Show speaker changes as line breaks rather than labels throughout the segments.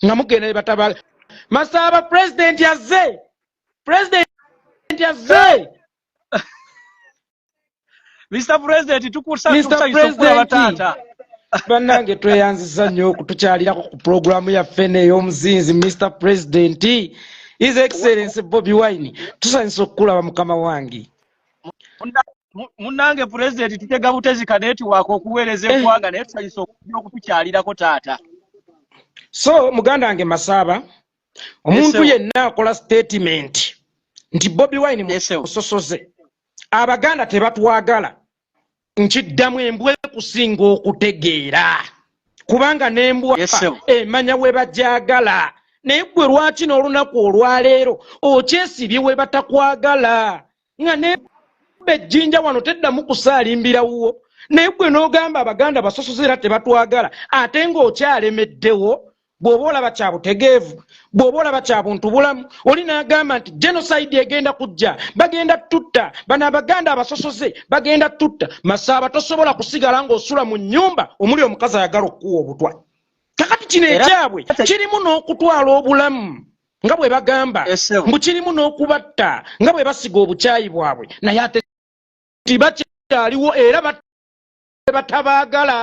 Nga mugenda ne batabala Masaaba, pulezidenti azze, pulezidenti azze.
Mr President,
Mr.
tukusanyusa okulaba.
President.
Taata.
Bannange, tweyanziza nnyo okutukyalirako ku pulogulaamu yaffe n'ey'omuzinzi. Mr President, His Excellence Bobi Wine, tusanyusa okukulaba, mukama wange.
Munnange Pulezidenti, tutega butezi ka network okuweereza eggwanga, naye tusanyusa okujja okutukyalirako, taata.
So muganda wange Masaaba, omuntu
Yes, sir.
yenna akola statement nti Bobi Wine
Yes, sir.
musosoze, Abaganda tebatwagala, nkiddamu, embwa ekusinga okutegeera, kubanga n'embwa
Yes, sir.
emanya we bajagala. Naye gwe lwaki n'olunaku olwaleero okyesibye we batakwagala, nga neba ejjinja wano teddamu kusaalimbira wuwo, naye gwe n'ogamba Abaganda basosoze era tebatwagala, ate ng'okyalemeddewo? Bw'oba olaba kya butegeevu, bw'oba olaba kya buntu bulamu, oli n'agamba nti genocide egenda kujja, bagenda tutta bano Abaganda abasosoze, bagenda tutta. Masaaba, tosobola kusigala ng'osula mu nnyumba omuli omukazi ayagala okukuwa obutwa. Kakati kino ekyabwe kirimu n'okutwala obulamu nga bwe bagamba
Yes, sir.
mbu kirimu n'okubatta nga bwe basiga obukyayi bwabwe, naye ate tibakyaliwo era batabaagala,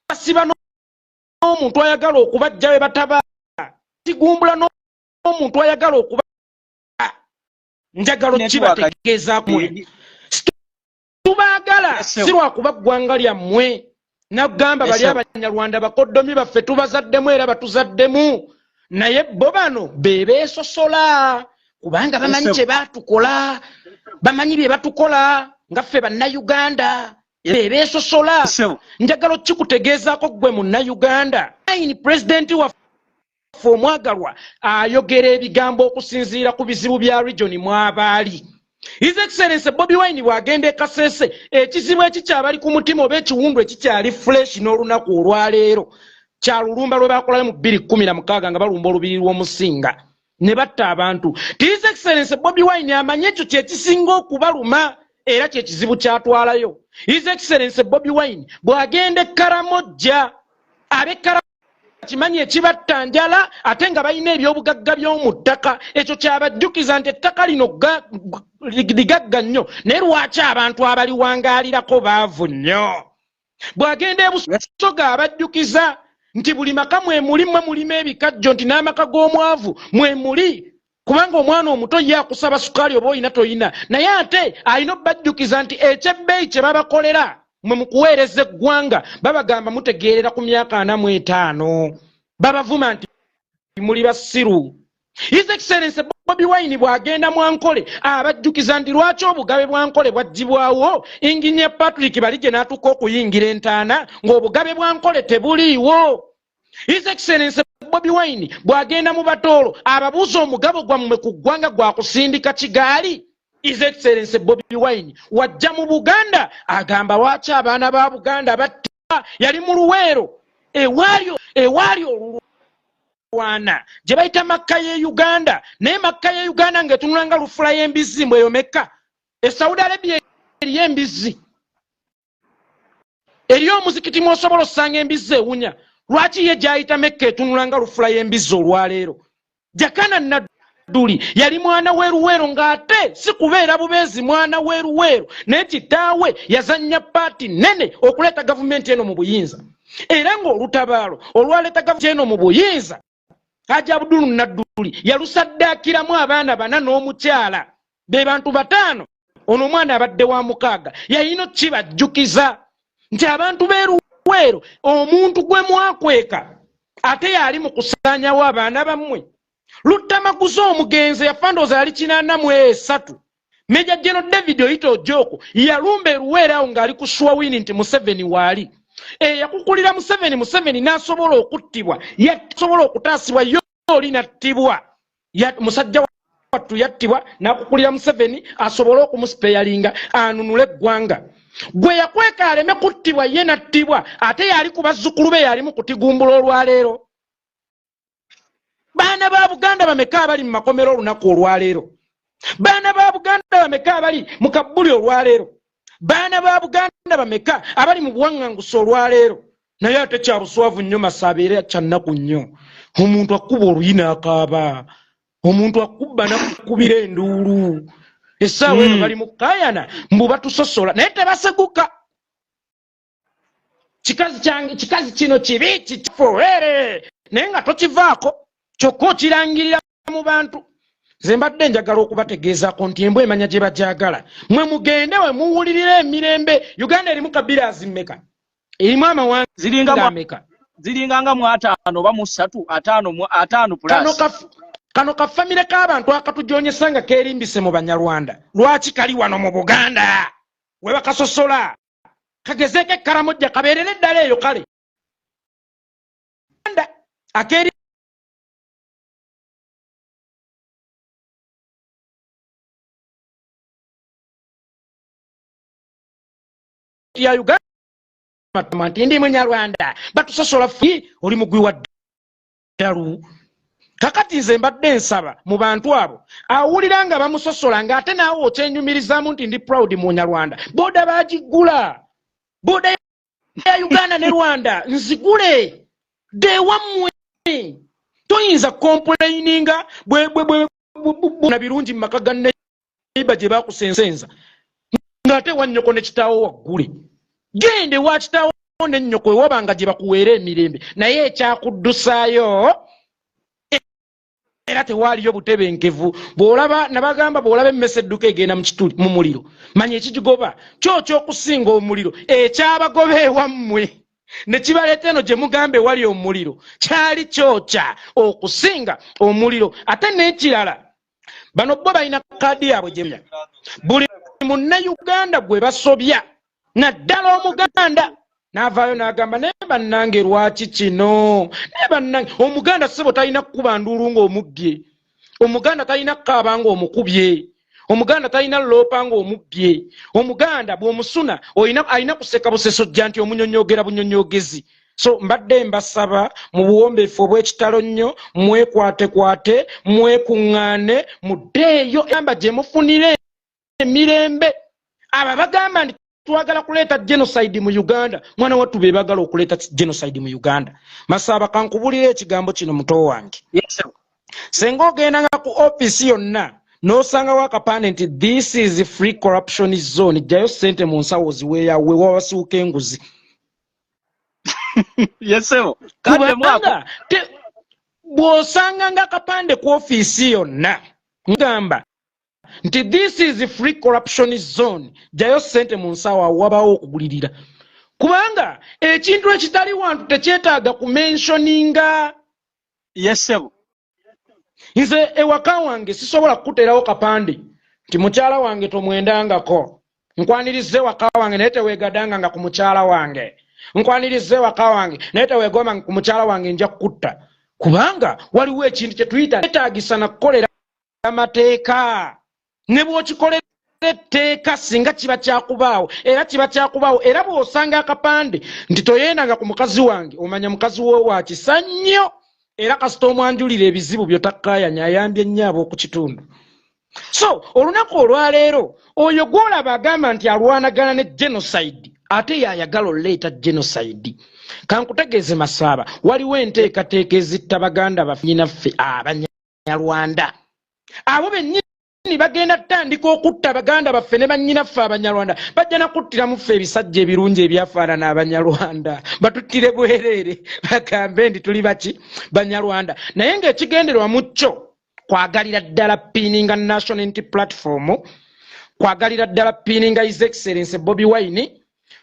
basiba n'omuntu ayagala okubajja we batabaagala, kigumbula n'omuntu ayagala okuba. Njagala
Network.
okibategeezaaku, tubaagala
Yes, sir.
si lwakuba ggwanga lyammwe. Nagamba
Yes,
bali
sir.
Abanyarwanda bakoddomi baffe, tubazaddemu era batuzaddemu, naye bo bano be beesosola kubanga bamanyi
Yes, sir.
kye baatukola, bamanyi bye batukola nga ffe Bannayuganda be beesosola.
Sir.
Njagala okikutegeezaako ggwe Munnayuganda, Wine, pulezidenti waffe omwagalwa, ayogera ebigambo okusinziira ku bizibu bya region mw'abaali. His Excellence Bobi Wine bw'agenda e Kasese, ekizibu ekikyabali ku mutima oba ekiwundu ekikyali fresh n'olunaku olwaleero kyalulumba lwe bakolayo mu 2016 nga balumba olubiri lw'Omusinga ne batta abantu. Ti His Excellence Bobi Wine amanye ekyo kyekisinga okubaluma era kyekizibu kyatwalayo. His Excellence Bobi Wine bw'agenda e Karamojja, ab'e kimanyi ekibatta njala, ate nga balina ebyobugagga by'omu ttaka. Ekyo kyabajjukiza nti ettaka lino ligagga nnyo, naye lwaki abantu abaliwangaalirako baavu nnyo? Bw'agenda ebusoga, abajjukiza nti buli maka mwemuli mmwe mulima ebikajjo, nti n'amaka g'omwavu mwemuli, kubanga omwana omuto ye akusaba sukaali oba oyina toyina. Naye ate alina obbajjukiza nti ekyebbeeyi kye babakolera mwe mu kuweereza eggwanga, babagamba mutegeerera ku myaka 45, babavuma nti muli basiru. His Excellence Bobi Wine bw'agenda mu Ankole, abajjukiza nti lwaki obugabe bwa Nkole bwaggyibwawo Engineer Patrick Barigye n'atuuka okuyingira entaana ng'obugabe bwa Nkole tebuliiwo. His Excellence Bobi Wine bw'agenda mu Batoolo, ababuuza omugabo gwammwe ku ggwanga gwakusindika kigaali. His Excellence Bobi Wine wajja mu Buganda, agamba lwaki abaana ba Buganda battibwa. Yali mu Luweero ewaali olulwana gye bayita Makka ye Uganda, naye Makka ye Uganda ng'etunula nga lufula y'embizzi. Mbwe eyo Mekka e Saudi Arabia eriyo embizzi, eriyo omuzikiti mw'osobola osanga embizzi ewunya. Lwaki ye gy'ayita Mekka etunula nga lufula y'embizzi olwaleero? Jakana Nadduli yali mwana w'eruweero, ng'ate si kubeera bubeezi mwana w'eruweero, naye kitaawe yazannya part nene okuleeta gavumenti eno mu buyinza, era ng'olutabaalo olwaleeta gavumenti eno mu buyinza, Haji Abudulu Nadduli yalusaddaakiramu abaana bana n'omukyala, be bantu bataano. Ono omwana abadde wa mukaaga. Yalina okibajjukiza nti abantu b'eruweero, omuntu gwe mwakweka ate yali mu kusaanyawo abaana bammwe. Luttamaguzi omugenzi yafa, ndowooza yali 83. Major General David Oyite Ojoko yalumba eruweero awo ng'ali ku sure win nti Museveni waali eyakukulira Museveni. Museveni n'asobola okuttibwa, yasobola okutaasibwa, yo oli nattibwa. Musajja wattu yattibwa n'akukulira Museveni asobole okumuspeyalinga anunule eggwanga. Gwe yakweka aleme kuttibwa, ye nattibwa, ate yali ku bazzukulu be yali mu kutigumbula olwaleero. Baana ba Buganda bameka abali mu makomero olunaku olwaleero? Baana ba Buganda bameka abali mu kabbuli olwaleero? Baana ba Buganda bameka abali mu buwaŋŋangusa olwaleero? Naye ate kya buswavu nnyo Masaaba, era kya nnaku nnyo, omuntu akkuba oluyi n'akaaba, omuntu akubba n'akubira enduulu. Essaawa eno bali mu kayana mbu batusosola, naye tebaseguka. Kikazi kyange, kikazi kino kibi kifuere, naye nga tokivaako, kyokka okirangirira mu bantu. Nze mbadde njagala okubategeezaako nti embwa emanya gye bagyagala. Mwe mugende we muwulirira emirembe. Uganda erimu kabirazi mmeka? Erimu amawanga ameka?
Ziringa nga mu 50 oba mu 30, 50, mu 50 plus.
Kano ka famire k'abantu akatujonyesa nga keerimbise mu Banyarwanda, lwaki kali wano mu Buganda we bakasosola? Kagezeeko ekkaramojja kabeerere eddala eyo. Kale akeeri ya Uganda nti ndi Munyarwanda, batusosola fi oli mugwi wa ddalu. Kakati nze mbadde nsaba mu bantu abo awulira nga bamusosola, ng'ate naawe okyenyumirizaamu nti ndi proud Munyarwanda, border bagiggula, border ya Uganda ne Rwanda nzigule dewammwe. Toyinza complaininga na birungi mu maka ga neighbour gye bakusensenza, ng'ate wannyoko ne kitaawo waggule. Gende wa kitaawo ne nnyoko ewabanga gye bakuweera emirembe, naye ekyakuddusaayo era tewaaliyo butebenkevu. Bw'olaba nabagamba, bw'olaba emmese edduka egenda mu kituli mu muliro, manya ekigigoba kyo kyokusinga omuliro. Ekyabagoba ewammwe ne kibaleeta eno gye mugamba ewali omuliro kyali kyokya okusinga omuliro. Ate n'ekirala, bano bo balina kaadi yaabwe gyemya. Buli Munnayuganda gwe basobya, naddala Omuganda, n'avaayo n'agamba, "Naye bannange, lwaki kino? Naye bannange." Omuganda ssebo talina kukuba nduulu ng'omubbye. Omuganda talina kukaaba ng'omukubye. Omuganda talina loopa ng'omubbye. Omuganda bw'omusuna alina kuseka busesojja nti omunyonyogera bunyonyogezi. So mbadde mbasaba mu buwombeefu obw'ekitalo nnyo, mwekwatekwate, mwekuŋŋaane, muddeeyo amba gye mufunire emirembe. Abo bagamba nti twagala kuleeta genocide mu Uganda, mwana wattu be bagala okuleeta genocide mu Uganda. Masaaba, kankubulira ekigambo kino, muto wange. Senga ogendanga ku ofiisi yonna n'osangawo akapande nti "This is free corruption zone", jjayo ssente mu nsawo ziweeyawe wawasiwuka enguzi. Kubanga bw'osanga nga akapande ku ofiisi yonna ngamba nti "This is free corruption zone", jjayo ssente mu nsawo, awo wabawo okugulirira, kubanga ekintu ekitali wantu tekyetaaga kumentioninga.
Yesebo.
Nze ewaka wange sisobola kukuteerawo kapande nti "Mukyala wange tomwendangako." Nkwaniriza ewaka wange, naye teweegadanga nga ku mukyala wange. Nkwaniriza ewaka wange, naye teweegomba ku mukyala wange, nja kukutta. Kubanga waliwo ekintu kye tuyita etaagisa nakukolera amateeka. Ne bw'okikolera etteeka, singa kiba kyakubaawo, era kiba kyakubaawo. Era bw'osanga akapande nti "Toyendanga ku mukazi wange", omanya mukazi wo wa kisa nnyo, era kasita omwanjulira ebizibu byo takkaayanya, ayambye nnyo ab'oku kitundu. So olunaku olwaleero, oyo gw'olaba agamba nti alwanagana ne genocide, ate yayagala oleeta genocide. Kankutegeeze Masaaba, waliwo enteekateeka ezitta baganda baffe, nyinaffe Abanyarwanda. Abo bennyini bagenda tutandika okutta baganda baffe ne bannyinaffe Abanyarwanda. Bajja nakuttiramu ffe ebisajja ebirungi ebyafaanana Abanyarwanda, batuttire bwereere, bagambe nti tuli baki? Banyarwanda. Naye ng'ekigendererwa mu kyo kwagalira ddala pinninga National Unity Platform, kwagalira ddala pinninga His Excellence Bobi Wine,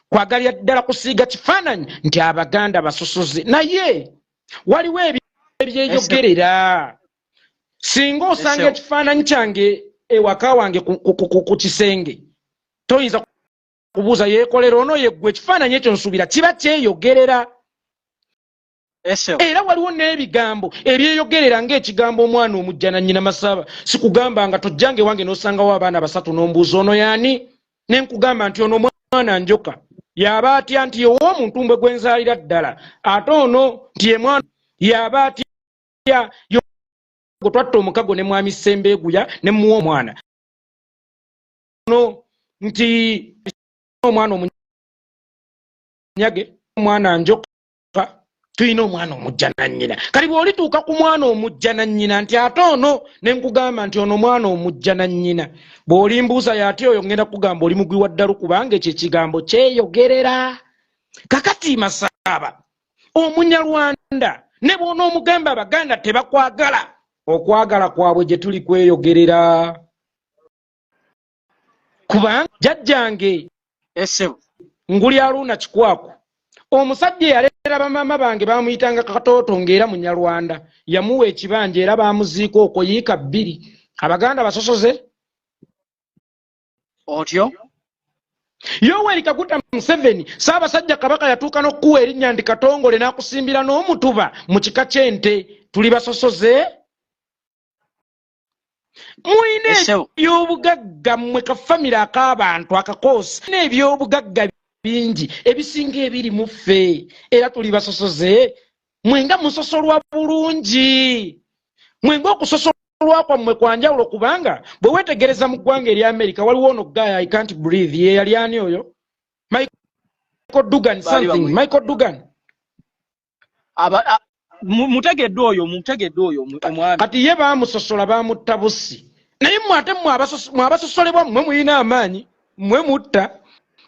kwagalira ddala kusiiga kifaananyi nti Abaganda basusuzi. Naye waliwo ebyeyogerera. Singa osanga ekifaananyi kyange ewaka wange ku kisenge, toyinza kubuuza yeekolera ono yeggwe. Ekifaananyi ekyo nsuubira kiba kyeyogerera. Era waliwo n'ebigambo ebyeyogerera, ng'ekigambo omwana omujja na nnyina. Masaba, sikugamba nga tojjange wange n'osangawo abaana basatu n'ombuuza ono yaani, ne nkugamba nti ono omwana njoka yaba atya, nti ow'omuntumbwe gwenzaalira ddala, ate ono nti ye mwana yaba atya gwe twatta omukago ne mwami Sembeeguya ne muwa omwana ono, nti omwana omunyage, omwana njoka. Tulina omwana omujja na nnyina. Kati bw'olituuka ku mwana omujja na nnyina nti ate ono, ne nkugamba nti ono mwana omujja na nnyina, bw'olimbuuza y'ate oyo, ngenda kugamba oli mugwi wa ddalu, kubanga ekyo ekigambo kyeyogerera. Kakati Masaaba, Omunyarwanda ne bw'onoomugamba Abaganda tebakwagala, okwagala kwabwe gye tuli kweyogerera, kubanga jjajjange Nguli Aluuna Kikwaku, omusajja eyaleera bamaama bange, bamuyitanga Katooto, ng'era Munyarwanda, yamuwa ekibanja era bamuziika okwo yiika 2. Abaganda basosoze?
Otyo.
Yoweri Kaguta Museveni, Ssaabasajja Kabaka yatuuka n'okukuwa erinnya nti Katongole, n'akusimbira n'omutuba mu kika ky'ente. Tuli basosoze? Mulina ebyobugagga mmwe, kafamire ak'abantu akakoosi n'ebyobugagga bingi ebisinga ebiri mu ffe, era tuli basosoze? Mwenga musosolwa bulungi, mwenga okusosolwa kwammwe kwanjawulo, kubanga bwe weetegereza mu ggwanga erya Amerika, waliwo ono guy I can't breathe, ye yali ani oyo? Michael Dugan, something Michael Dugan.
Mutegedde oyo, mutegedde oyo omwami.
Kati ye baamusosola, baamutta busi. Naye mmwe ate mmwe abasosolebwa, mmwe mulina amaanyi, mmwe mutta,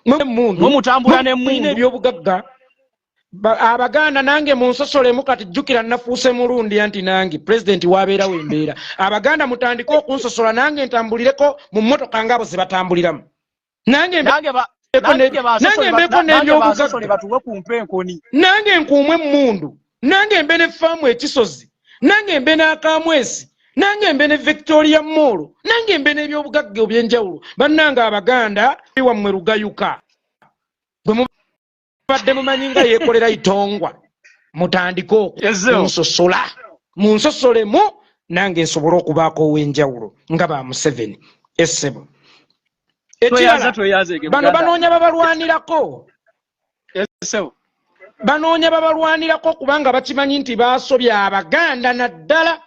mmwe
mundu, mutambula.
Mulina ebyobugagga. Abaganda nange munsosolemu. Kati jjukira nafuuse mulundi anti nange pulezidenti wabeerawo embeera. Abaganda mutandike okunsosola, nange ntambulireko mu mmotoka ngaabo ze batambuliramu, nange mbeeko n'ebyobugagga, nange nkuumwe emmundu, nange mbe ne faamu ekisozi, nange mbe n'akamwesi, nange mbe ne Victoria Mall, nange mbe n'ebyobugagga ebyenjawulo. Bannange Abaganda, wammwe Lugayuka bwe mubadde mumanyi nga yeekolera itongwa, mutandike okunsosola, munsosolemu nange nsobole okubaako ow'enjawulo nga ba Museveni. Essebo, ekirala, bano banoonya babalwanirako, banoonya babalwanirako, kubanga bakimanyi nti basobya Abaganda, naddala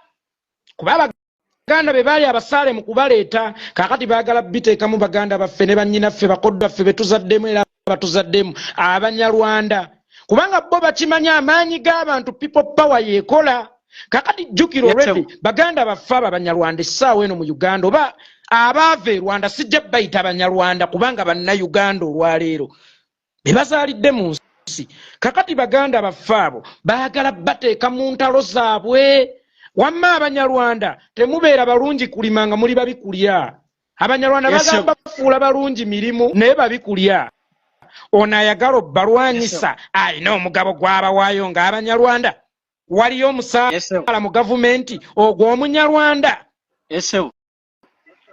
kuba Abaganda be baali abasaale mu kubaleeta. Kaakati baagala biteekamu baganda baffe ne bannyinaffe, bakoddo baffe betuzaddemu era batuzaddemu Abanyarwanda, kubanga bo bakimanyi amaanyi g'abantu, people power yeekola. Kakati jjukira, already baganda baffe abo Abanyarwanda essaawa eno mu Uganda, oba abaava e Rwanda, sijja bayita Banyarwanda kubanga Bannayuganda olwaleero be bazaalidde mu nsi. Kakati baganda baffe abo baagala bateeka mu ntalo zaabwe. Wamma Abanyarwanda temubeera balungi kulima nga muli babi kulya. Abanyarwanda bagamba bafuula balungi mirimu naye babi kulya. Ono ayagala obbalwanyisa alina omugabo gw'abawaayo ng'Abanyarwanda? Waliyo omusaala mu gavumenti ogw'Omunyarwanda?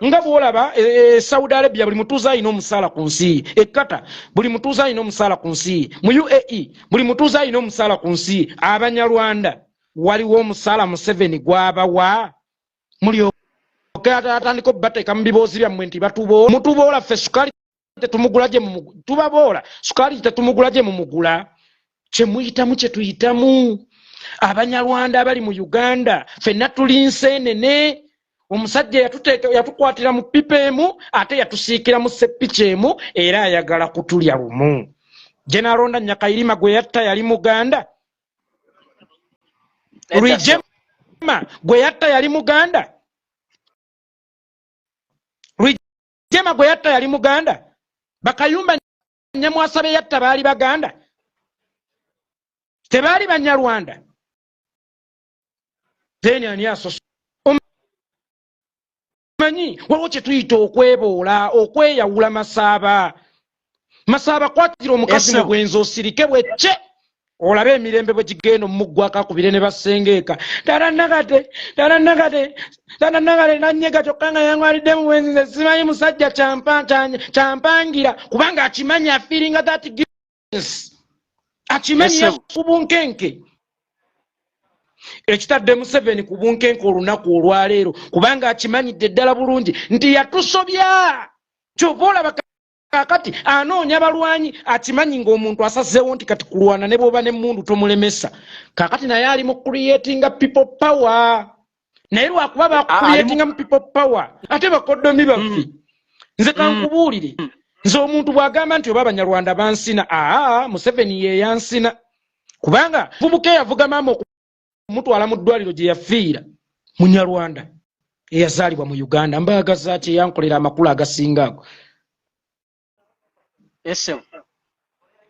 Nga bwolaba e, e, Saudi Arabia, buli mutuuze alina omusaala ku nsi. E Qatar, buli mutuuze alina omusaala ku nsi. Mu UAE, buli mutuuze alina omusaala ku nsi. Abanyarwanda waliwo omusaala Museveni gwabawa? Mulyoke atandika obubateeka mu biboozi byammwe nti batuboola, mutuboola ffe. Sukaali tetumugula gye tubaboola, sukaali tetumugula gye mumugula. Kyemuyitamu kyetuyitamu. Abanyarwanda abali mu Uganda, ffenna tuli nseenene. Omusajja yatukwatira mu pipa emu, ate yatusiikira mu seppiki emu, era ayagala kutulya lumu. Gyenaronda Nyakayirima gwe yatta yali Muganda? Rwigyema gwe yatta yali Muganda? Rwigyema gwe yatta yali Muganda? Bakayumba Nyamwasa be yatta baali Baganda? Tebaali Banyarwanda? Then ani asoso? Omanyi waliwo kye tuyita okweboola, okweyawula. Masaaba, Masaaba, kwatira omukazi mu bwenzi, osirike bwecce, olabe emirembe bwe gigenda omuggwako, akubire ne bassengeeka, "Tata Nakate, tata Nakate, tata Nakate nanyega, kyokka nga yangwalidde mu bwenzi. Nze simanyi musajja kyampangira," kubanga akimanyi afeelinga that guilt, akimanyi ku bunkenke. Ekitadde Museveni ku bunkenke olunaku olwaleero, kubanga akimanyidde ddala bulungi nti yatusobya. Kyova olaba kakati anoonya balwanyi. Akimanyi ng'omuntu asazeewo nti kati kulwana, ne bwoba n'emmundu tomulemesa. Kakati naye ali mu creatinga people power, naye lwakuba bakucreatinga mu people power ate bakoddomi baffe. Nze kankubuulire, nze omuntu bw'agamba nti oba Abanyarwanda bansina, aa, Museveni yeyansina. Kubanga vubuka eyavuga maama okumutwala mu ddwaliro gye yafiira Munyarwanda eyazaalibwa mu Uganda. Mbaagaza ki eyankolera amakulu agasinga ago.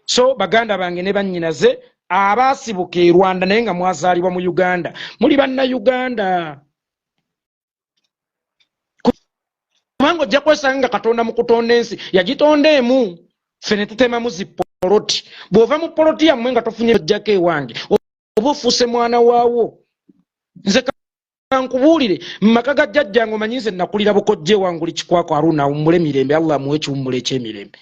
So baganda bange ne bannyinaze abaasibuka e Rwanda naye nga mwazaalibwa mu Uganda, muli Bannayuganda. Kubanga ojja kwesanga nga Katonda mu kutonda ensi yagitonda emu, ffe ne tutemamu zi poloti. Bw'ova mu poloti yammwe nga tofunye ojjako ewange, oba ofuuse mwana waawo. Nze kankubuulire, mu maka ga jjajjange omanyi nze nakulira bukojja ewanguli Kikwako Aruna awummule mirembe, Allah amuwe ekiwummulo eky'emirembe.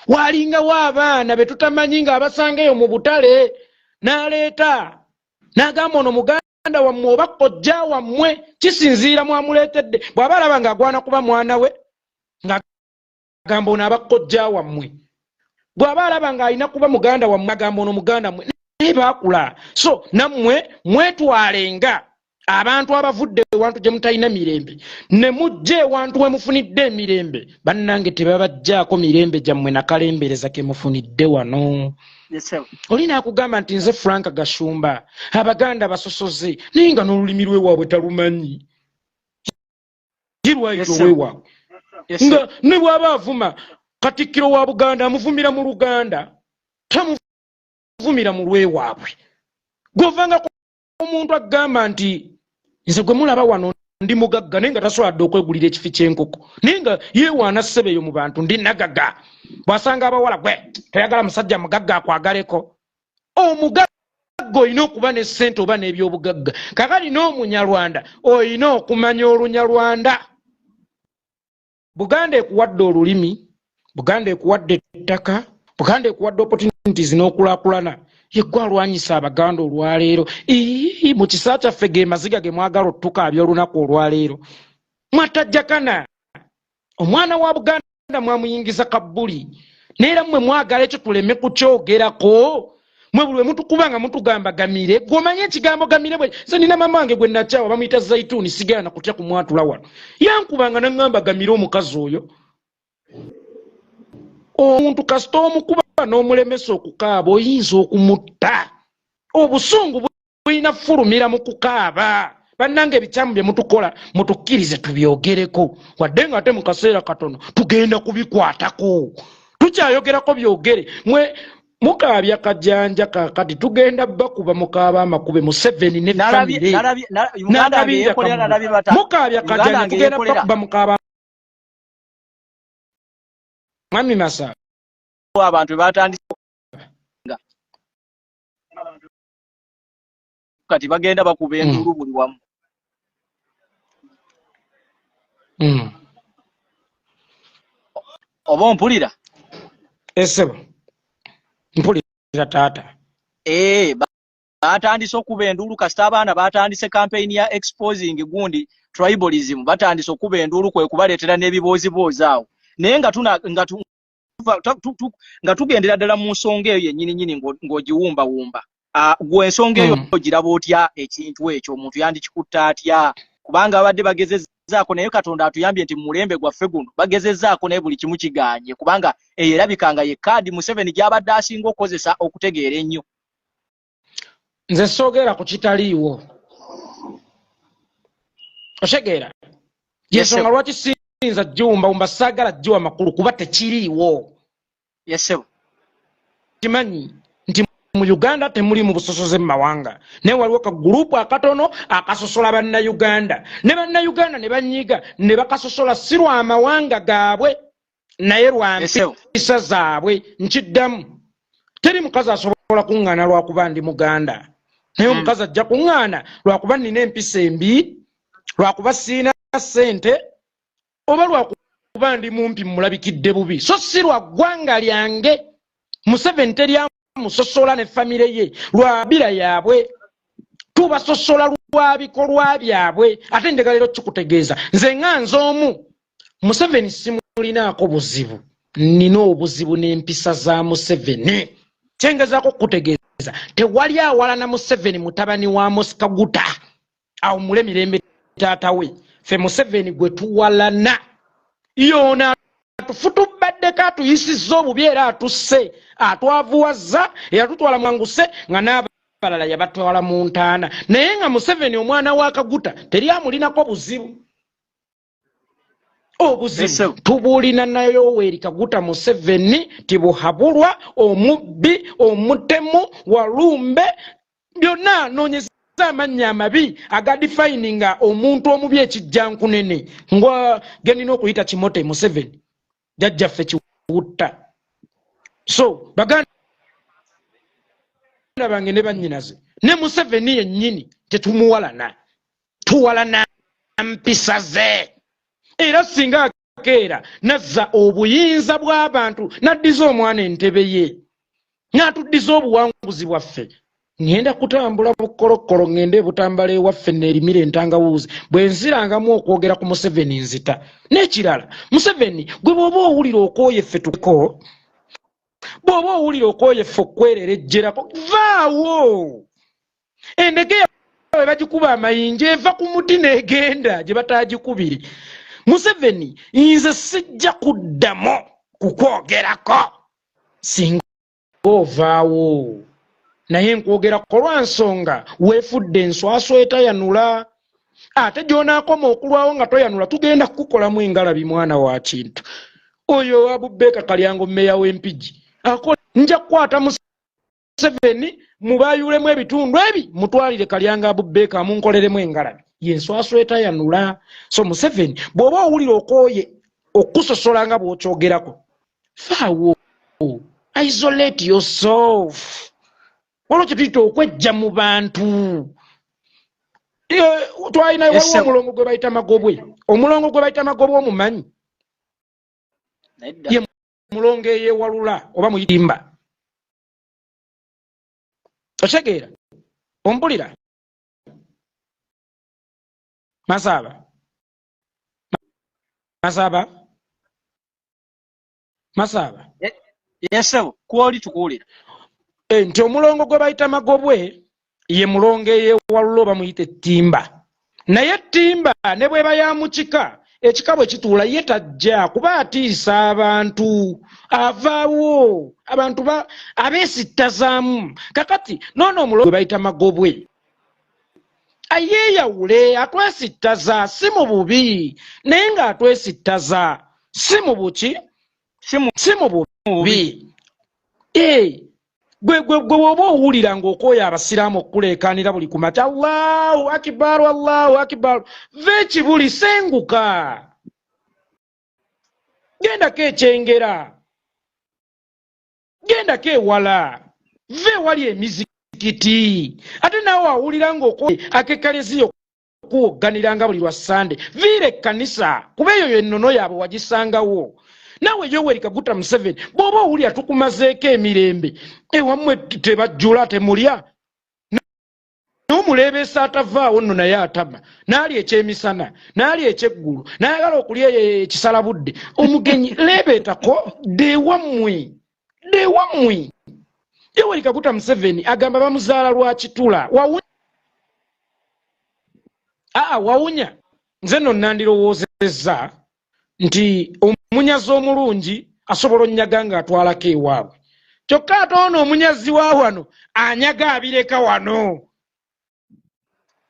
Waalingawo abaana be tutamanyi ng'abasanga eyo mu butale, n'aleeta n'agamba ono muganda wammwe oba kojja wammwe, kisinziira mwamuleetedde. Bw'aba alaba ng'agwana kuba mwana we ng'agamba ono aba kojja wammwe, bw'aba alaba ng'alina kuba muganda wammwe agamba ono muganda mmwe. Naye baakula. So nammwe mwetwalenga abantu abavudde ewantu gye mutalina mirembe ne mujja ewantu we mufunidde emirembe. Bannange, tebabajjaako mirembe gyammwe nakalembereza ke mufunidde wano. Oli naakugamba nti nze Frank Gashumba, Abaganda basosoze, naye nga n'olulimi lwewaabwe talumanyi. Girwayita owewaabwe nga ne bw'aba avuma Katikkiro wa Buganda amuvumira mu Luganda, tamuvumira mu lwewaabwe. Gwovanga omuntu agamba nti nze gwe mulaba wano ndi mugagga, naye nga tasobola dde okwegulira ekifi ky'enkoko, naye nga yeewaana ssebeeyo mu bantu ndi nagaga. Bw'asanga abawala, gwe toyagala musajja mugagga akwagaleko. Omugagga olina okuba ne ssente oba n'ebyobugagga. Kakati n'Omunyarwanda olina okumanya Olunyarwanda. Buganda ekuwadde olulimi, Buganda ekuwadde ettaka, Buganda ekuwadde opportunities n'okulaakulana. Yeggwe alwanyisa Abaganda olwaleero. Ii, mu kisa kyaffe ge maziga ge mwagala otukaabya olunaku olwaleero. Mwatajjakana omwana wa Buganda, mwamuyingiza kabbuli, naye era mmwe mwagala ekyo tuleme kukyogerako. Mwe buli we mutukuba nga mutugamba gamire. Gwe ekigambo gamire bwe nze nina mama wange gwe nakyawa, bamuyita Zaituni, sigala na kutya kumwatula wano. Yankubanga naŋŋamba gamire. Omukazi oyo, omuntu kasita omukuba n'omulemesa okukaaba, oyinza okumutta. Obusungu bulina fulumira mu kukaaba. Bannange, ebikyamu bye mutukola mutukkirize tubyogereko, wadde nga ate mu kaseera katono tugenda kubikwatako. Tukyayogerako byogere. Mwe mukaabya kajanja, kakati tugenda bakuba mukaaba amakube Museveni ne famire n'akabinja kammwe. Mukaabya kajanja, tugenda bakuba mukaaba. Mwami Masa,
abantu batandise kati bagenda bakuba enduulu buli wamu. Oba ompulira?
Esebo, mpulira taata.
Ee, batandise okuba enduulu kasita abaana batandise campaign ya exposing gundi tribalism. Batandise okuba enduulu, kwe kubaleetera n'ebibooziboozi awo. Naye nga tuna nga tu, tu, tu, nga tugendera ddala mu nsonga eyo yennyini nyini, ng'ogiwumbawumba, gwe ensonga eyo ogiraba otya? Ekintu ekyo omuntu yandikikutta atya? Kubanga babadde bagezezzaako, naye Katonda atuyambye nti mu mulembe gwaffe guno bagezezzaako, naye buli kimu kigaanye, kubanga eyo erabika nga ye kaadi Museveni gy'abadde asinga okukozesa okutegeera ennyo.
Nze soogera ku kitaliiwo, otegeera? Yensonga lwaki siyinza giwumbawumba, saagala giwa makulu kuba tekiriiwo.
Yesebo.
Kimanyi nti mu Uganda temuli mu busosoze mu mawanga, naye waliwo kagurupu akatono akasosola Bannayuganda, ne Bannayuganda ne banyiga ne bakasosola, si lwa mawanga gaabwe naye lwa mpisa zaabwe. Nkiddamu, teri mukazi asobola kuŋŋaana lwakuba ndi Muganda, naye omukazi ajja kuŋŋaana lwakuba nnina empisa embi, lwakuba siina ssente, oba lwakuba ndi mumpi mulabikidde bubi, so si lwa ggwanga lyange. Museveni teryamusosola ne famire ye lwa bira yaabwe, tubasosola lwa bikolwa byabwe. Ate njagala leero kikutegeeza, nze nga nze omu, Museveni simulinaako buzibu, nina obuzibu n'empisa za Museveni. Kyengezaako okukutegeeza, tewali awalana Museveni mutabani wa Musikaguta awo mule mirembe taata we. Ffe Museveni gwe tuwalana yoona atufutubaddeko, atuyisizza obubi, era atusse, atwavuwazza, eyatutwala mwanguse nga n'aba Abalala yabatwala mu ntaana, naye nga Museveni omwana wa Kaguta teri amulinako buzibu. Obuzibu tubulina na Yoweri Kaguta Museveni Tibuhaburwa, omubbi, omutemu, walumbe, byonna noonyeza amannya amabi agadifayininga omuntu omubi ekijjankunene nga genina okuyita Kimote Museveni, jjajjaffe Kiwutta. So baganda bange ne bannyinaze, ne Museveni yennyini tetumuwalana, tuwalana mpisa ze. Era singa akeera nazza obuyinza bw'abantu, n'addiza omwana entebe ye, n'atuddiza obuwanguzi bwaffe, ŋŋenda kutambula bukolokolo ŋŋende ebutambala ewaffe neerimira entangawuuzi. Bwe nzirangamu okwogera ku Museveni nzita. N'ekirala, Museveni gwe bw'oba owulira okwoyo effe tuko, bw'oba owulira okwoyo effe okwerera ejjerako, vaawo. Endege bwe bagikuba amayinja eva ku muti n'egenda gye bataagikubire. Museveni, nze sijja kuddamu kukwogerako singa ovaawo, naye nkwogerako lwa nsonga weefudde enswaswa etayanula. Ate gy'onaakoma okulwawo nga toyanula, tugenda kukukolamu engalabi. Mwana wa kintu oyo Abubeeka Kalyango, mmeya w'Empigi, nja kukwata Museveni mubayulemu ebitundu ebi mutwalire Kalyanga Abubeeka amunkoleremu engalabi yenswaswa etayanula. So Museveni, bw'oba owulira okooye okusosola nga bw'okyogerako, faawo, isolate yourself. Waliwo kye tuyita okwejja mu bantu. Twalina, waliwo omulongo gwe bayita Magobwe. Omulongo gwe bayita Magobwe omumanyi? Ye mulongo eyewalula oba muyitimba. Okitegeera? Ompulira, Masaaba? Masaaba, Masaaba?
Yes ssebo, kwoli tukuwulira.
Nti omulongo gwe bayita Magobwe ye mulongo eyewalula oba muyita ettimba, naye ettimba ne bweba ya mu kika, ekika bwe kituula ye tajja kuba atiisa abantu, avaawo abantu abeesittazaamu. Kakati noono omulongo gwe bayita Magobwe ayeeyawule, atwesittaza si mu bubi, naye ng'atwesittaza si mu buki, si mu bubi. Gwe gwe gwe bw'oba owulira ng'okooya abasiraamu okukuleekaanira buli ku makya, "Allahu akibaru, Allahu akibaru," va ekibuli, senguka, gendako ekyengera, gendako ewala, va ewali emizikiti. Ate naawe awulira ng'okooye akekaleziya okuwogganiranga buli lwa Sande, viira ekkanisa, kuba eyo yennono yaabwe wagisangawo. Naawe Yoweri Kaguta Museveni, bw'oba owulira tukumazeeko emirembe, ewammwe tebajjula, temulya, n'omuleebeesa atavaawo nno naye atama n'ali ekyemisana n'ali ekyeggulu n'ayagala okulya ekisala budde omugenyi, leebeetako, dda ewammwe, dda ewammwe. Yoweri Kaguta Museveni agamba bamuzaala lwa kitula. Aa, wawunya. Nze nno nandirowoozezza nti omunyazi omulungi asobola onnyaga ng'atwalako ewaabwe, kyokka ate ono omunyazi wa wano anyaga abireka wano.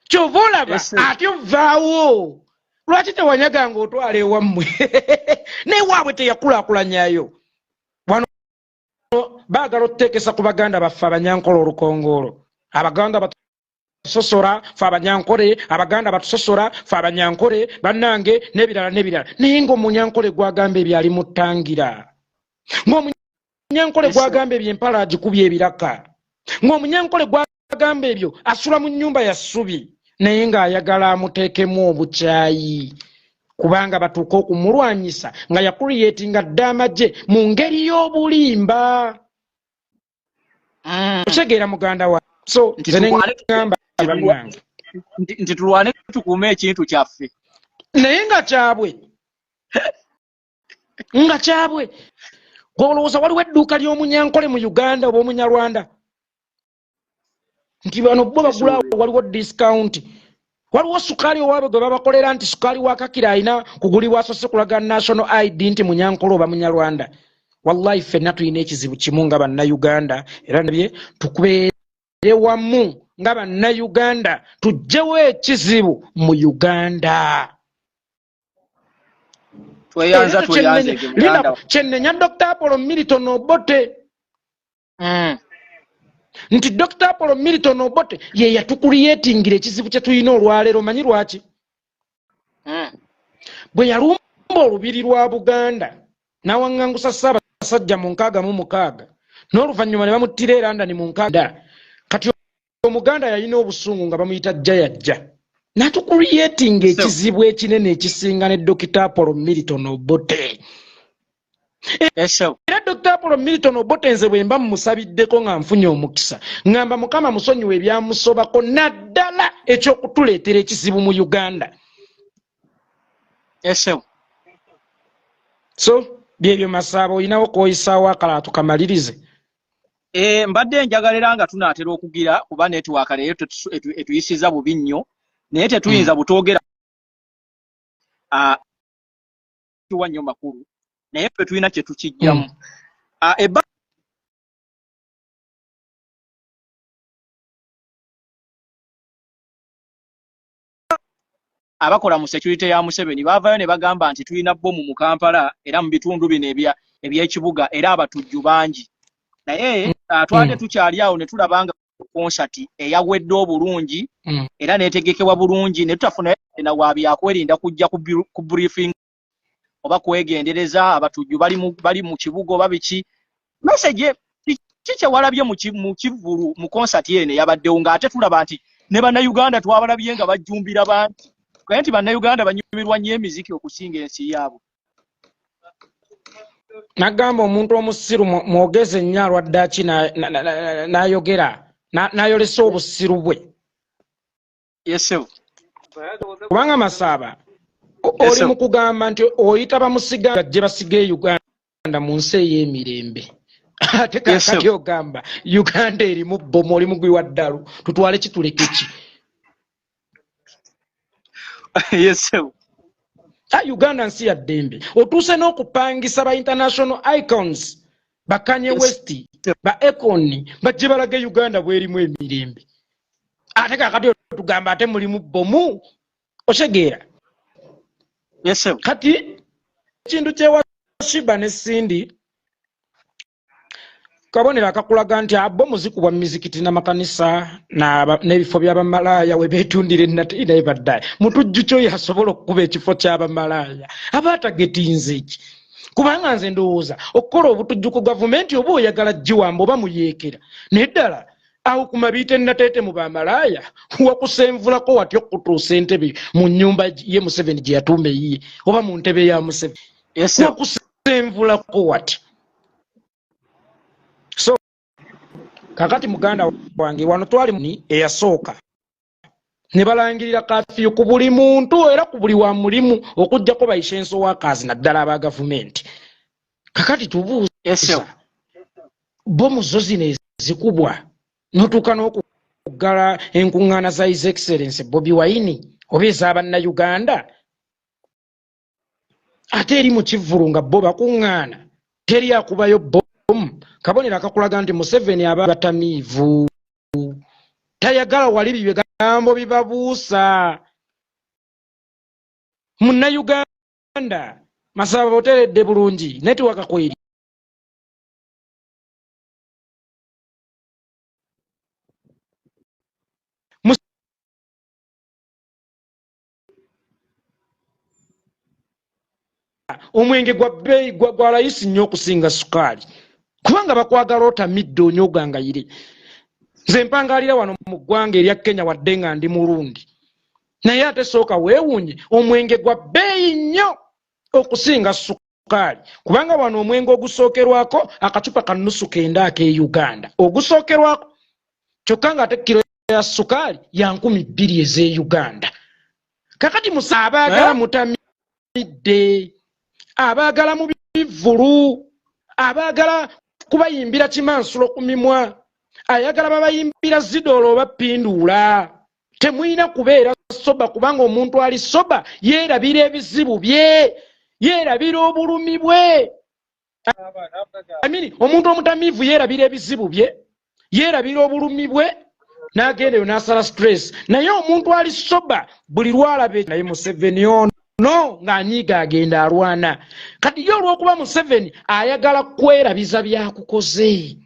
Kyova olaba ate ovaawo, lwaki tewanyaga ng'otwala ewammwe? Newaabwe teyakulaakulanyayo. Wano baagala otuteekesa ku baganda baffe Abanyankola olukongoolo. Abaganda batusosora fe Abanyankole, Abaganda batusosora fe Abanyankole bannange, n'ebirala n'ebirala. Naye ng'omunyankole gwagamba ebyo ali mutangira, ng'omunyankole gwagamba ebyo empala agikubye ebiraka, ng'omunyankole gwagamba ebyo asula mu nnyumba ya ssubi, naye ng'ayagala amuteekemu obukyayi kubanga batuuke okumulwanyisa nga yakuliyetinga dda amagye mu ngeri y'obulimba. Okitegeera, muganda wa? So nze neŋŋamba bannange
nti tulwane tukuume ekintu kyaffe.
Naye nga kyabwe, nga kyabwe. Olowooza waliwo edduuka ly'omunyankole mu Uganda oba omunyarwanda nti bano bo bagulawo waliwo discount, waliwo sukaali owaabwe gwe babakolera nti sukaali wa kakira alina kugulibwa asose kulaga national ID nti munyankole oba munyarwanda? Wallahi, ffenna tulina ekizibu kimu nga Bannayuganda, era nabye tukubeera. Wamu nga Bannayuganda tuggyewo ekizibu mu Uganda.
Tweyanza, tweyanze.
Kyennenya Dr Apollo Milton Obote nti Dr Apollo Milton Obote ye yatucreatingira ekizibu kye tulina olwaleero. Manyi lwaki? Bwe yalumba olubiri lwa Buganda n'awaŋŋangusa Ssaabasajja mu 66, n'oluvannyuma ne bamuttira e London mu 60. Kati Omuganda yalina obusungu nga bamuyita jjayajja, n'atucreatinga ekizibu ekinene ekisinga ne Dr Apollo Milton Obote. Era Dr Apollo Milton Obote, nze bwe mba mmusabiddeko nga nfunye omukisa, ŋŋamba Mukama musonyiwa ebyamusobako, naddala ekyokutuleetera ekizibu mu Uganda. So byebyo, Masaaba, olinawo kwoyisaawo akalala tukamalirize?
Mbadde njagala era nga tunaatera okugira, kuba network leero etuyisiza bubi nnyo, naye tetuyinza butoogera tuwa nnyo makulu, naye ffe tulina kye tukijjamu. Ebba abakola mu security ya Museveni baavayo ne bagamba nti tulina bomu mu Kampala era mu bitundu bino ebyekibuga, era abatujju bangi. Naye twade tukyali awo ne tulaba nga konsati eyawedde obulungi era netegekebwa bulungi, ne tutafuna na wa byakwerinda kujja ku briefing oba kwegendereza abatujju bali mu kibuga oba biki. Message ki kyewalabye mu kivvulu, mu konsati eno eyabaddewo, ng'ate tulaba nti ne Bannayuganda twabalabye nga bajjumbira bangi, kaye nti Bannayuganda banyumirwa nnyo emiziki okusinga ensi yaabwe?
Nagamba omuntu omusiru mwogeze nnyo, alwadde aki n'ayogera n'ayolesa obusiru bwe.
Yesebo.
Kubanga Masaaba, oli mu kugamba nti oyita bamusiga gye basiga e Uganda mu nsi ey'emirembe, ate kakati ogamba Uganda erimu bomu, oli mugwi wa ddalu. Tutwale kituleke ki?
Yesebo.
Uganda nsi ya ddembe. Otuuse n'okupangisa ba international icons, ba Kanye West, ba Akon, bajje balage Uganda bwerimu emirembe, ate kakati otugamba ate mulimu bomu. Otegeera?
Yesebo.
Kati ekintu kyewa Sheebah ne Cindy kabonero akakulaga nti abo zikubwa mu mizikiti n'amakanisa n'ebifo by'abamalaaya we beetundira enate. Naye baddaye, mutujju kyoyo asobola okukuba ekifo ky'abamalaaya aba atagetinze ki? Kubanga nze ndowooza okukola obutujju ku gavumenti oba oyagala giwamba oba muyeekera, naye ddala awo ku Mabiite Nateete mu bamalaaya wakusenvulako watya okutuusa entebe mu nnyumba ye Museveni gye yatuuma eyiye, oba mu ntebe ya Museveni? Wakusenvulako watya? So kakati muganda wange, wano twali ni eyasooka ne balangirira curfew ku buli muntu era ku buli wa mulimu, okugjako ba essential workers, naddala aba gavumenti. Kakati tubuuza, bomu zo zino ezikubwa notuuka n'okuggala enkuŋŋaana za His Excellence Bobi Wine oba ez'Abannayuganda, ate eri mu kivvulu nga bo bakuŋŋaana teri akubayo bomu? Kabonero akakulaga nti Museveni aba batamiivu, tayagala wali bigambo bibabuusa. Munnayuganda Masaba, oteredde bulungi? Network kweri? Omwenge gwa bbeeyi, gwa layisi nnyo okusinga sukaali, kubanga bakwagala otamidde onyogangayire. Nze mpangalira wano mu ggwanga erya Kenya, wadde nga ndi mulundi, naye ate sooka weewuunye, omwenge gwa bbeeyi nnyo okusinga sukaali, kubanga wano omwenge ogusookerwako akacupa ka nusu kenda ak'e Uganda ogusookerwako, kyokka nga ate kiro ya sukaali ya 2000 ez'e Uganda. Kakati musa abaagala mutamidde, abaagala mu bivvulu, abaagala kubayimbira kimansulo ku mimwa, ayagala babayimbira zidoolo oba pinduula. Temulina kubeera sober, kubanga omuntu ali sober yeerabira ebizibu bye, yeerabira obulumi bwe. I mean, omuntu omutamiivu yeerabira ebizibu bye, yeerabira obulumi bwe. N'agenda eyo n'asala stress. Naye omuntu ali sober buli lwalaba, naye Museveni ono ng'anyiiga, agenda alwana. Kati ye olw'okuba Museveni ayagala kwerabiza byakukoze,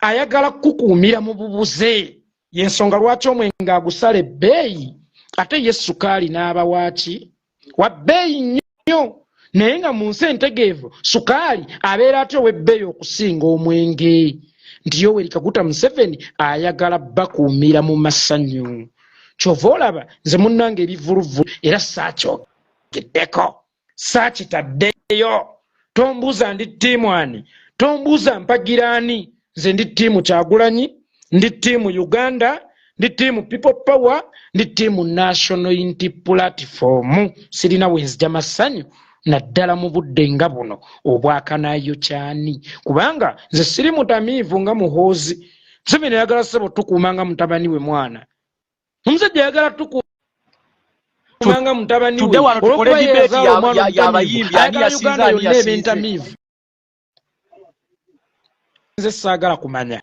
ayagala kukukuumira mu bubuze, yensonga lwaki omwenge agusala ebbeeyi, ate ye sukaali n'aba waaki wa bbeeyi nnyo. Naye nga mu nsi entegeevu, sukaali abeera atya ow'ebbeeyi okusinga omwenge? Nti Yoweri Kaguta Museveni ayagala bakuumira mu masanyu. Kyova olaba nze munnange ebivuluvulu era saakyogeddeko, saakitaddeyo. Tombuuza ndi team ani, tombuuza mpagiraani. Nze ndi team Kyagulanyi, ndi team Uganda, ndi team People Power, ndi team National Unity Platform. Sirina wenzija masanyu, naddala mu budde nga buno obwakanayo kyani, kubanga nze siri mutamiivu nga Muhoozi. Museveni ayagala, ssebo, tukuuma nga mutabani we. Mwana omusajja ayagala tukuuma nga mutabani we, olwokuba yeyazaala omwana omutamiivu, ayagala Uganda yonna eba entamiivu. Nze saagala kumanya,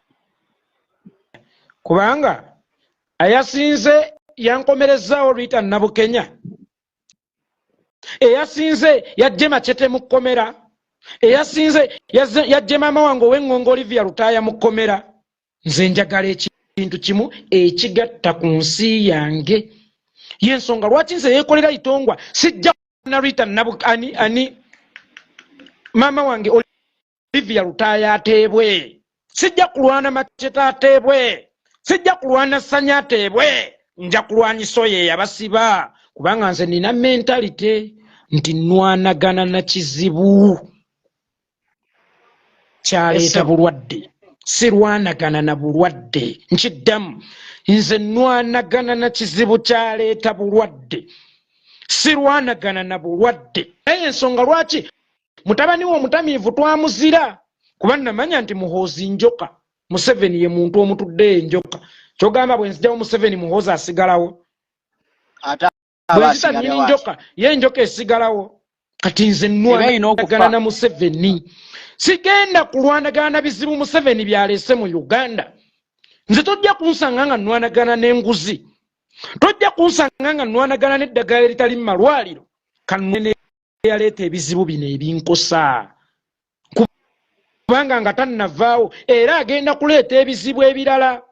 kubanga ayasinze yankomerezaawo Rita Nabukenya, eyasinze yajje Macete mu kkomera, eyasinze yajje maama wange ow'eŋŋongo Olivia Lutaaya mu kkomera. Nze njagala ekintu kimu ekigatta ku nsi yange. Yensonga lwaki nze yeekolera itongwa sijja na Rita ani ani maama wange Olivia Lutaaya ateebwe, sijja kulwana Macete ateebwe, sijja kulwana Sanya ateebwe. Nja kulwanyisa oyo eyabasiba, kubanga nze nina mentality nti nwanagana na kizibu kyaleeta bulwadde, sirwanagana na bulwadde. Nkiddamu, nze nwanagana na kizibu kyaleeta bulwadde, sirwanagana na bulwadde. Naye ensonga lwaki mutabani we omutamiivu twamuzira, kuba namanya nti Muhoozi njoka, Museveni ye muntu omutudde enjoka. Kyogamba bwe nzijawo Museveni, Muhoozi asigalawo? Bwenzita nyini njoka, ye enjoka esigalawo. Kati nze nwanagana na Museveni, sigenda kulwanagana na bizibu Museveni byalese mu Uganda. Nze tojja kunsanga nga nwanagana n'enguzi, tojja kunsanga nga nwanagana n'eddagala eritali mu malwaliro. Kanene yaleeta ebizibu bino ebinkosa, kubanga nga tannavaawo era agenda kuleeta ebizibu ebirala.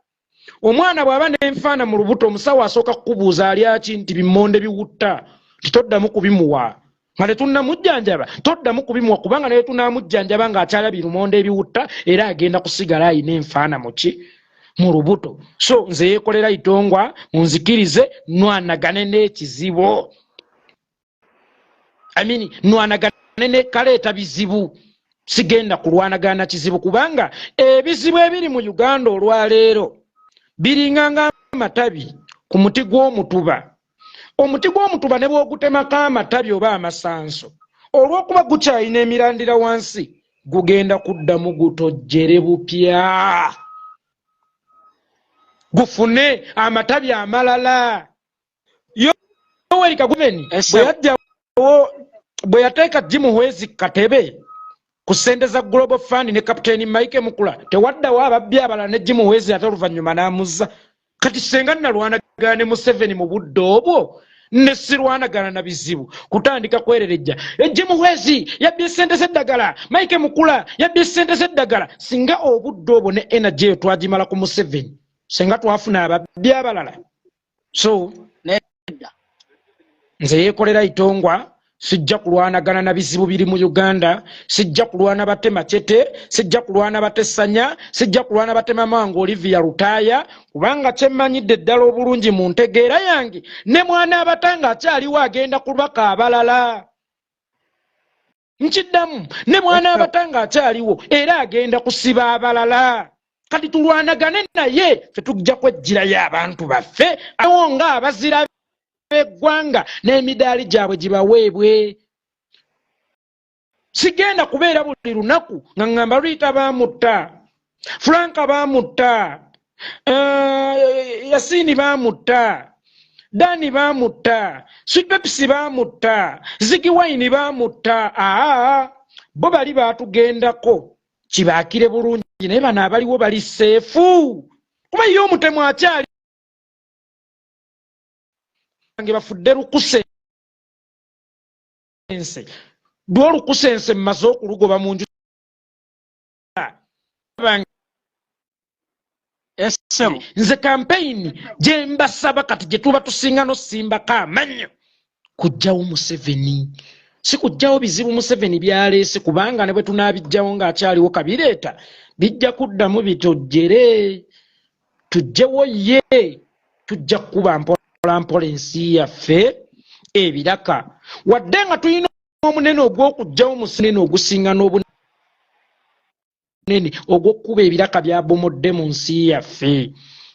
Omwana bw'aba n'enfaana mu lubuto, omusawo asooka kukubuuza alyaki, nti bimonde biwutta, nti toddamu kubimuwa nga tetunnamujjanjaba, toddamu kubimuwa, kubanga naye tunaamujjanjaba ng'akyalya birumonde ebiwutta, era agenda kusigala ayina enfaana muki mu lubuto. So nze yeekolera itongwa, munzikirize nwanagane n'ekizibu, I mean, nwanagane ne kaleeta bizibu. Sigenda kulwanagana na kizibu, kubanga ebizibu ebiri mu Uganda olwaleero biringa nga amatabi ku muti gw'omutuba. Omuti gw'omutuba ne bw'ogutemako amatabi oba amasanso, olw'okuba gukyalina emirandira wansi, gugenda kuddamu gutojjere bupya, gufune amatabi amalala. Yoweri Kaguveni bwe yajjawo, bwe yateeka Jim Muhwezi Katebe ku ssente za Global Fund ne Kapiteeni Mike Mukula, tewaddawo ababbi abalala ne Jim Muhwezi ate oluvannyuma n'amuzza. Kati senga nalwanagana ne Museveni mu budde obwo, ne sirwanagana na bizibu kutandika kwererejja Jim Muhwezi yabbye ssente z'eddagala, Mike Mukula yabbye ssente z'eddagala. Singa obudde obwo ne energy eyo twagimala ku Museveni, senga twafuna ababbi abalala. So nze yeekolera itongwa, sijja kulwanagana na bizibu biri mu Uganda. Sijja kulwana bate Macete, sijja kulwana batesanya, sijja kulwana batema mangu Olivia Lutaaya, kubanga kyemmanyidde ddala obulungi mu ntegeera yange, ne mwana abata ng'akyaliwo agenda kubaka abalala. Nkiddamu, ne mwana abata ng'akyaliwo era agenda kusiba abalala. Kati tulwanagane naye, fe tujja kwejjirayo abantu baffe awo nga abazira b'eggwanga n'emidaali gyabwe gibaweebwe. Sigenda kubeera buli lunaku nga ŋŋamba Luyita baamutta, Franka baamutta, Yasiini baamutta, Dani baamutta, Sweet Pepsi baamutta, Zigi Wine baamutta. Aa, bo bali baatugendako, kibaakire bulungi, naye bano abaliwo bali safe, kuba ye omutemu akyali. Bange bafudde lukusense lw'olukusense, mmaze okulugoba mu nju bange.
Essebo.
Nze kampeyini gye mbasaba kati, gye tuba tusinga n'osimbako amannyo, kujjawo Museveni, si kujjawo bizibu Museveni byaleese, kubanga ne bwe tunaabijjawo ng'akyaliwo kabireeta, bijja kuddamu bitojjere. Tujjewo ye, tujja kukuba mpola mpola ensi yaffe ebiraka, wadde nga tulina omunene ogw'okujjawo Musenene ogusinga n'obunene ogw'okkuba ebiraka byabomodde mu nsi yaffe.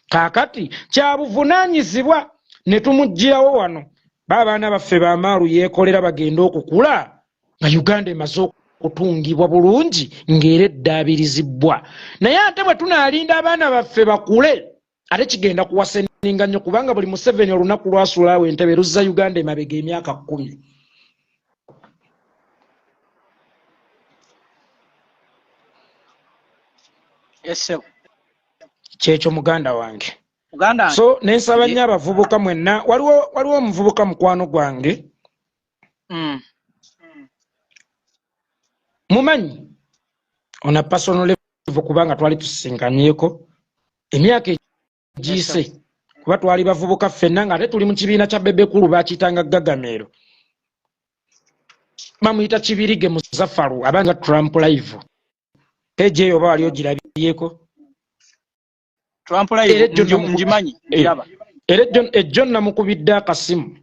Kaakati kyabuvunaanyizibwa ne tumuggyirawo wano, ba abaana baffe bamaalu yeekolera bagende okukula nga Uganda emaze okutungibwa bulungi, ng'era eddaabirizibwa. Naye ate bwe tunaalinda abaana baffe bakule, ate kigenda kuwaseninga nnyo, kubanga buli Museveni olunaku lwasuulaawo entebe luzza Uganda emabega emyaka 10.
Essebo.
Kyekyo, muganda wange.
Muganda.
So nensaba nnyo abavubuka mwenna. Waliwo omuvubuka mukwano gwange, mumanyi on a personal level, kubanga twali tusisinkanyeeko emyaka egiyise, kuba twali bavubuka ffenna nga ate tuli mu kibiina kya Bebekulu, bakiyitanga Gagameero. Bamuyita Kibirige Muzafaru, abanga Trump Live page eyo oba wali ogirabyeko.
Trump Live ngimanyi.
Era ejjo namukubidde akasimu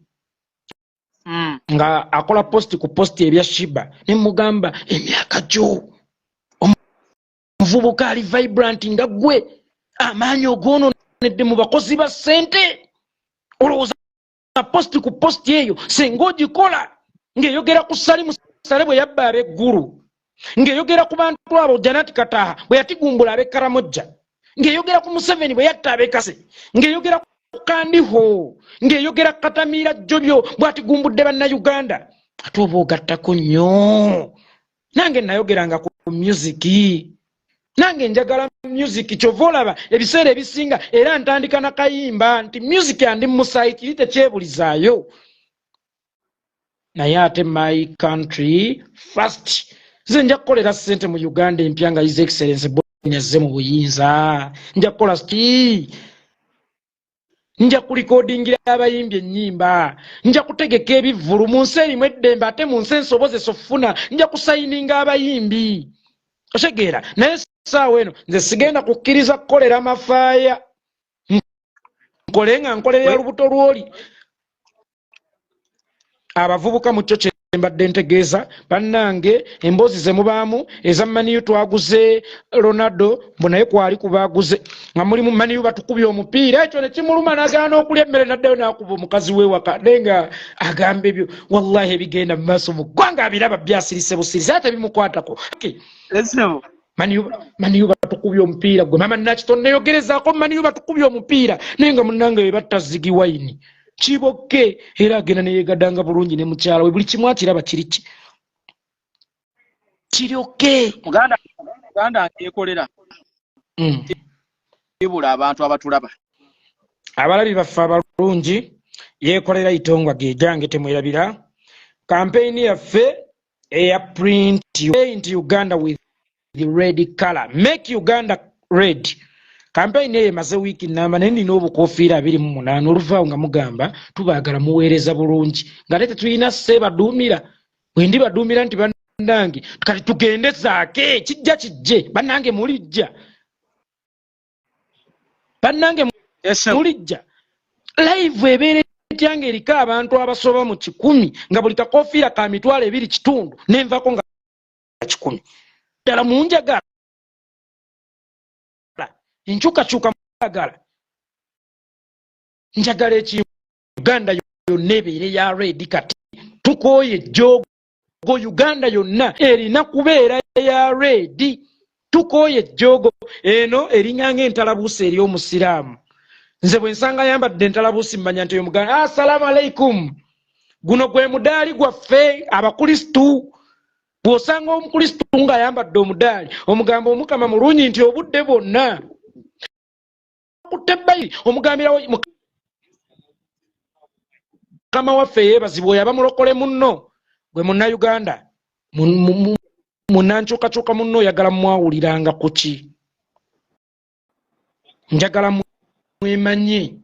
nga akola post ku post ebya Shiba, ne mugamba, emyaka gyo omuvubuka ali vibrant nga ggwe, amaanyi ogoononedde mu bakozi ba ssente, olowooza post ku post eyo senga ogikola ng'eyogera ku Salimu Sale bwe yabba ab'eggulu, ng'eyogera ku bantu abo Janati Kataha bwe yatigumbula ab'e Karamojja, ng'eyogera ku Museveni bwe yatta ab'ekase, ng'eyogera ku Kandiho, ng'eyogera Katamiira Jjobyo bw'atigumbudde Bannayuganda, ate oba ogattako nnyo. Nange nayogeranga ku music, nange njagala music, kyova olaba ebiseera ebisinga era ntandika na kayimba nti music andi mumusaayi, kiri tekyebulizaayo. Naye ate my country first. Nze nja kukolera ssente mu Uganda empya nga His Excellence Bonyazze mu buyinza. Nja kukola ki? Nja kulikodingira abayimbi ennyimba, nja kutegeka ebivvulu mu nsi erimu eddembe, ate mu nsi ensobozesa okufuna, nja kusayininga abayimbi, otegeera? Naye essaawa eno nze sigenda kukkiriza kukolera mafaaya, nkole nga nkolerera lubuto lwoli. Abavubuka mu kyo kyembadde ntegeeza, bannange, emboozi ze mubaamu eza Man U twaguze Ronaldo, mbu naye kwali kubaguze nga mulimu Man U batukubye omupiira, ekyo ne kimuluma nagaana okulya emmere, naddayo n'akuba omukazi w'ewaka, naye nga agamba ebyo wallahi ebigenda mu maaso mu ggwanga abiraba byasirise busirise, ate tebimukwatako. Man U batukubye omupiira, gwe mama nakito neyogerezaako, Man U batukubye omupiira, naye nga munnange bwe batta Ziggy Wine kibokke, era agenda neyegadanga bulungi ne mukyala we, buli kimu akiraba kiri ki kiri okay.
Muganda nkekolera. Ibula abantu abatulaba.
Abalabi baffe abalungi, Yekolera Itongwa gejange, temwerabira kampeyini yaffe eya print Uganda with the red color, make Uganda red. Kampeyini eyo emaze wiiki namba, naye nina obukofiira 28. Oluvaawo nga mugamba tubaagala, muweereza bulungi, nga ate tetulina seebaduumira. Bwe ndi baduumira nti bannange kati tugende zaake, kijja kijje, bannange mulijja, bannange mulijja. Live ebeera etya nga eriko abantu abasoba mu 100, nga buli kakofiira ka 2500, nenvako nga 100? Ddala munjagala enkyukakyuka, mwagala, njagala eki Uganda yonna ebeere ya red. Kati tukooye ejjoogo, Uganda yonna erina kubeera ya red. Tukooye ejjoogo eno eringa entalabuusi eri omusiraamu. Nze bwe nsanga ayambadde entalabuusi, mmanya nti oyo muganda, assalaamu alaikum, guno gwe mudaali gwaffe Abakristu. Bw'osanga Omukristu ng'ayambadde omudaali, omugamba Omukama mulungi nti obudde bwonna kutte bayiri, omugambirawo Mukama waffe yeebazibwa oyo abamulokole munno. Gwe Munnayuganda, munnankyukakyuka munno, oyagala mwawuliranga ku ki? Njagala mwemanye,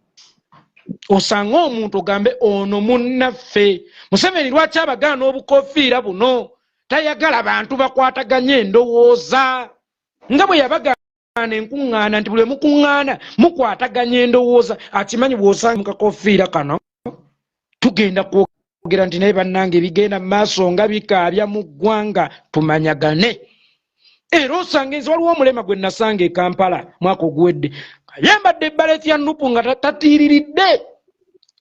osange omuntu ogambe ono munnaffe. Museveni lwaki abagaana obukofiira buno? Tayagala bantu bakwataganye endowooza, nga bwe yabagaana enkuŋŋaana nti buli mukuŋŋaana mukwataganya endowooza. Akimanyi bw'osanga mu kakofiira kano tugenda kwogera nti naye bannange, ebigenda mu maaso nga bikaabya mu ggwanga, tumanyagane. Era osanga enzi waliwo omulema gwe nasanga e Kampala mwaka oguwedde, ayambadde ebbaleeti ya NUP nga tatiiriridde.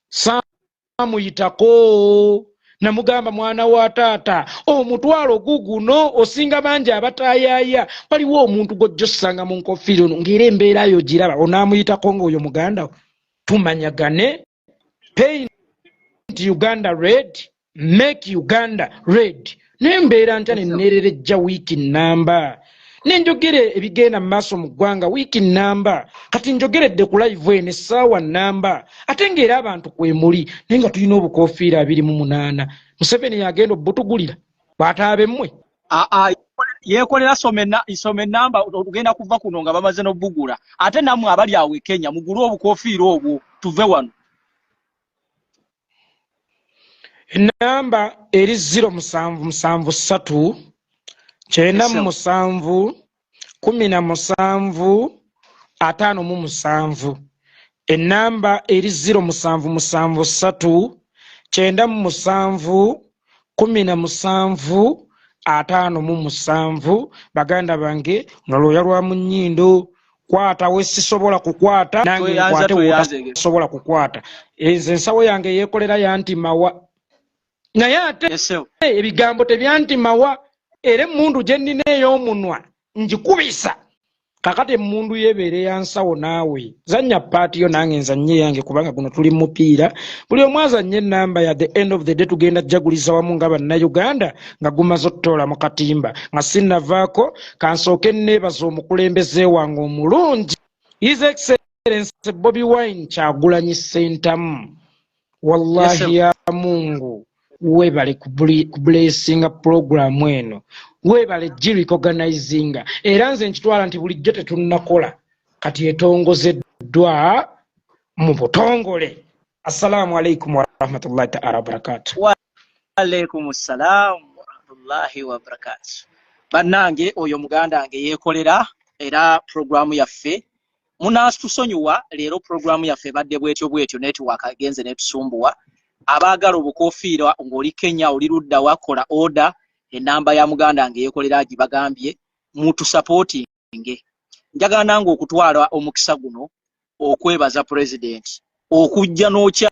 Saamuyitako, namugamba, "Mwana wa taata, omutwalo guguno osinga bangi abataayaaya." Waliwo omuntu gw'ojja osanga mu nkofiira ono ng'era embeera yo giraba, onaamuyitako ng'oyo muganda wo, tumanyagane. Paint Uganda red, make Uganda red. Naye mbeera ntya neneererejja wiiki namba nenjogere ebigenda mu maaso mu ggwanga wiiki namba? Kati njogeredde ku live eno essaawa namba, ate ng'era abantu kwemuli, naye nga tulina obukofiira 28. Museveni yagenda obutugulira bw'ataabe mmwe.
Aa, yeekolera. Soma enamba. Ogenda kuva kuno nga bamaze n'obugula. Ate nammwe abali awo e Kenya, mugule obukofiira obwo tuve wano.
Enamba eri 0773 97 17 57. Enamba eri 0773 97 17 57. Baganda bange, nga lwoya lwa mu nnyindo, kwata we sisobola kukwata nange.
Tweyanza,
nkwate
tweyanze.
Wotasobola kukwata. Nze ensawo yange yeekolera yantimawa, naye ate
Esewo.
ebigambo tebyantimawa. Era emmundu gye nnina ey'omunwa ngikubisa. Kakati emmundu yebeere ya nsawo, naawe zannya part yo, nange nzannye yange, kubanga guno tuli mupiira, buli omu azannye enamba ya. The end of the day tugenda jjaguliza wamu nga Bannayuganda nga gumaze otutoola mu katimba. Nga sinnavaako, kansooke neebaza omukulembeze wange omulungi, His Excellence Bobi Wine Kyagulanyi Ssentamu. Wallahi ya Mungu, weebale kublessinga puroguramu eno, weebale girecognizinga. Era nze nkitwala nti bulijjo tetunnakola, kati etongozeddwa mu butongole. Assalamu alaikum warahmatullahi taala wabarakatu.
Alaikum salam warahmatullahi wabarakatu. Bannange, oyo muganda wange yeekolera. Era puroguramu yaffe munatusonyiwa leero, puroguramu yaffe ebadde bwetyo bwetyo, network agenze netusumbuwa. Abaagala obukofiira, ng'oli Kenya, oli ludda, wakola order. Enamba ya muganda wange yeekolera agibagambye, mutusupportinge. Njagala nange okutwala omukisa guno okwebaza pulezidenti okujja n'okya.